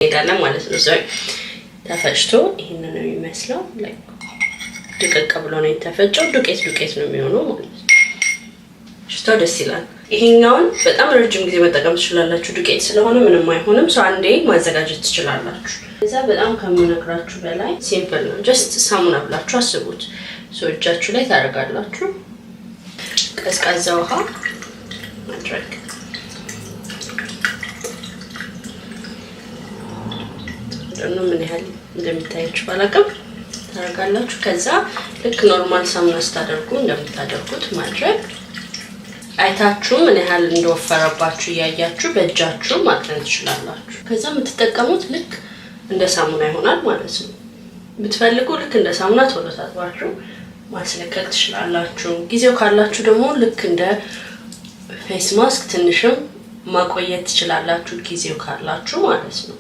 እንሄዳለን ማለት ነው። ተፈጭቶ ይህንን ነው የሚመስለው። ድቅቅ ብሎ ነው የተፈጨው። ዱቄት ዱቄት ነው የሚሆነው ማለት ነው። ሽታው ደስ ይላል። ይሄኛውን በጣም ረጅም ጊዜ መጠቀም ትችላላችሁ። ዱቄት ስለሆነ ምንም አይሆንም። So አንዴ ማዘጋጀት ትችላላችሁ። እዛ በጣም ከምነግራችሁ በላይ simple ነው። Just ሳሙና ብላችሁ አስቡት። So እጃችሁ ላይ ታደርጋላችሁ። ቀዝቃዛ ውሃ ማድረግ ደግሞ ምን ያህል እንደሚታያችሁ ባላውቅም ታደርጋላችሁ። ከዛ ልክ normal ሳሙና ስታደርጉ እንደምታደርጉት ማድረግ፣ አይታችሁ ምን ያህል እንደወፈረባችሁ እያያችሁ በእጃችሁ ማቅጠን ትችላላችሁ። ከዛ የምትጠቀሙት ልክ እንደ ሳሙና ይሆናል ማለት ነው። ብትፈልጉ ልክ እንደ ሳሙና ቶሎ ታጥባችሁ ማስለቀቅ ትችላላችሁ። ጊዜው ካላችሁ ደግሞ ልክ እንደ face mask ትንሽም ማቆየት ትችላላችሁ፣ ጊዜው ካላችሁ ማለት ነው።